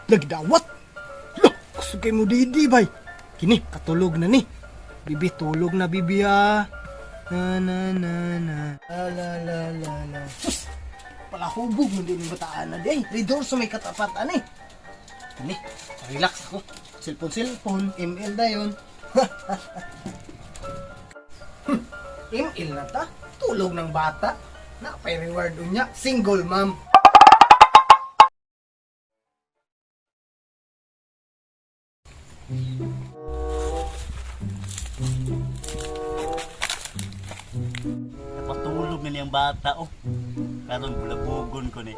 Nagdawat. Lah, kusog kay mo didi bay. Kini, katulog na ni. Bibi, tulog na bibi ha. Na na na na. La la la la la. Sus! Palahubog mo din yung bataan na di. Ay, ridor sa may katapat ani. Kini, relax ako. Cellphone, cellphone, ML dayon. ML na ta. Tulog ng bata. Napay reward unya. Single mom. Napatulog na niyang bata, oh. Karon bulabugon ko ni.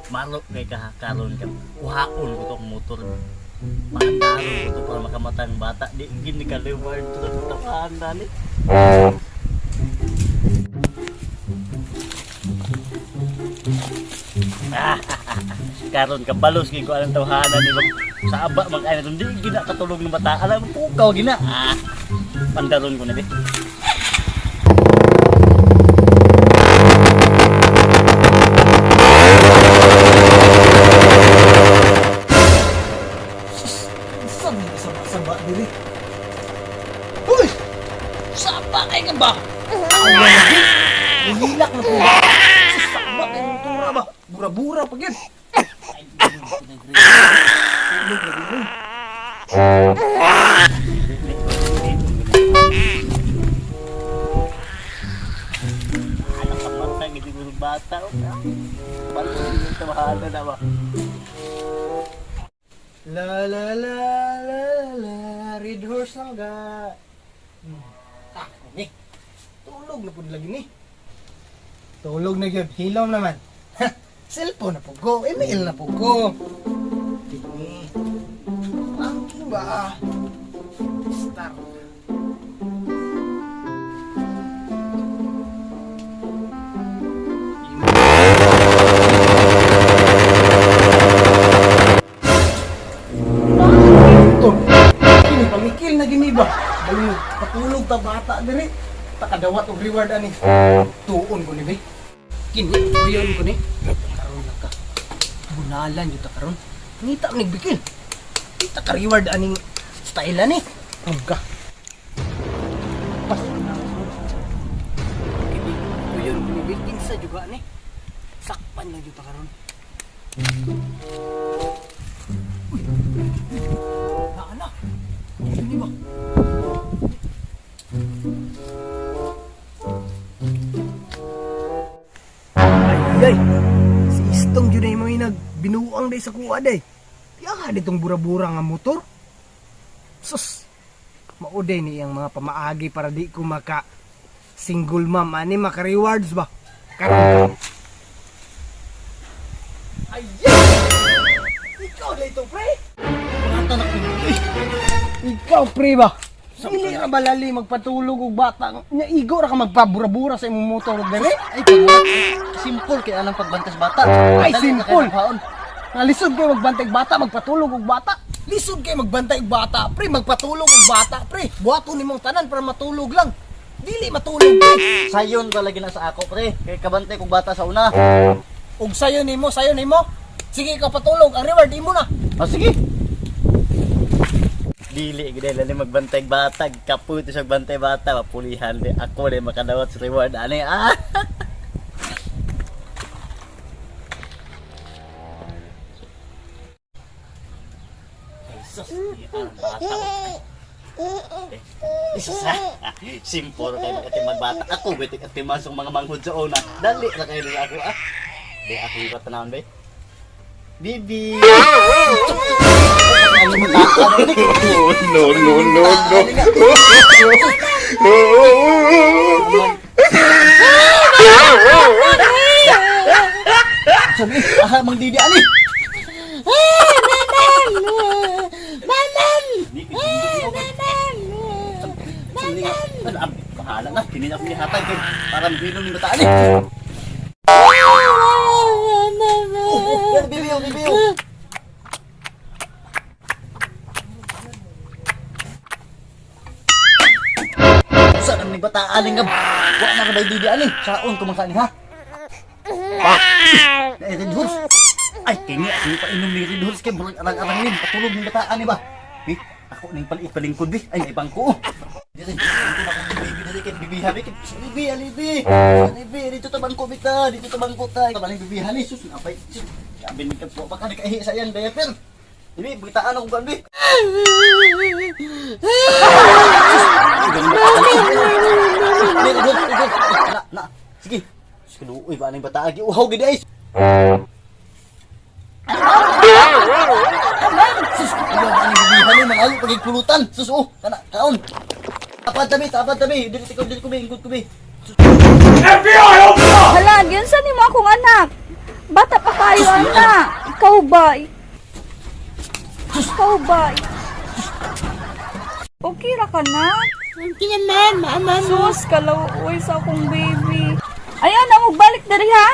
Malo kay karon ka. Kuhaon ko tong motor. Paandaron ko to para makamata ang bata. Di gini ka reward to sa tawahan dali. Karon ka balos kay ko anang tawhana ni mag saba mag ay di gina katulog ng bata. Alam pukaw gina. Ah, pandaron ko na di. Saan may saba-saba diri? Uy! Saba kay ka ba? Nihilak na po ba? Saba kay mong tura ba? Bura-bura pa gyud. Ay, tulog na gyud, uy. Anak ka mata, gini ko ng bata. Balos yung tawhana na ba? La la la la la, red horse lang ga. Ah, ni. Tulog na pud lagi ni. Tulog na gyud, hilom naman. Ha, cellphone na pud ko, email na pud ko. Kini. Ranking ba? Star. Ito. Kini pamikil na gini ba? Bali patulog ta bata diri. Takadawat og reward ani. Tuon ko ni be. Kini uyon ko ni. Karon na ka. Bunalan jud ta karon. Ngita man nagbikil. Kita ka reward aning style ani. Ug ka. Pas na. Kini uyon ko ni be. Kinsa juga ani. Sakpan lang jud ta karon. Naa na. Ini ba? Ay, ay. Si Istong jud ay mga nagbinuang day sa kuha day. Yaha ditong bura-bura nga motor. Sus. Mauday ni iyang mga pamaagi para di ko maka single mom ani maka rewards ba. Karon ka. Ay, ay! Ikaw na ito, pre! Ikaw, pre ba? Dili ra ba lali magpatulog og bata? Nya igo ra ka magpabura-bura sa imong motor diri. Ay, pag simple kay anang pagbantas bata. Ay, Dali na simple. kayo naghaon. Nga lisod kay magbantay og bata, magpatulog og bata. Lisod kay magbantay og bata, pre, magpatulog og bata, pre. Buhaton nimong tanan para matulog lang. Dili matulog, pre. Sayon talaga na sa ako, pre. Kay kabantay kog bata sa una. Og sayo nimo. Sige ikaw patulog, ang reward imo na. Ah, sige. Dili gid lali magbantay bata, kapoy to siya bantay bata, mapulihan di ako di makadawat sa reward ani. Ah. Jesus, di ang bata. Eh, Jesus, ah. Simple kayo makatiman bata. Ako bitik at timasong mga manghod sa una. Dali ra kayo nila ako ah. Di ako yung tanawon be. Bibi. Ano mo bata? No, no, no, no. Sabi, ah, mang didi ani. Ano, ah, bahala na. Kini na akong gihatag kay para mahinom ni bata ani. Oh, bibi, oh, bibi. oh. Sa nang ni bata ani nga wa na ka didi ani. Saon ko man kaani ha. Eh, Red Horse. Ay, kini ako yung painom ni Red Horse kay murag arang-arang nin. Patulog ng bataan ni ba? Bi, ako ning palit palingkod bi. Ay, ibang ko. Diri, dito na akong baby diri kay bibiha bi. Bibi, alibi. Alibi, dito ta bangko bita, dito ta bangko ta. Kabaling bibiha ni sus, apay. Sus, Sabi ni ka po baka nakaihi sa iyang diaper. Bibi, bitaan ako gan bi. Ay, ganun ba? Ay, ganun, ganun. Na, na. Sige. Sige, luoy ba ning bata agi uhaw gid ay. Sus, ayaw ba ning bibihan ni mga pagigpulutan. Sus, oh, kana kaon. Tapad tabi, tapad tabi. Dili ko, dili ko bi, ingkod ko bi. Hala, giunsa nimo akong anak? Bata pa kayo, anak. Ikaw ba? Ikaw ba? Okay ra ka na? Okay naman, mama mo. Sus, kalauoy sa akong baby. Ayaw na, magbalik dali ha.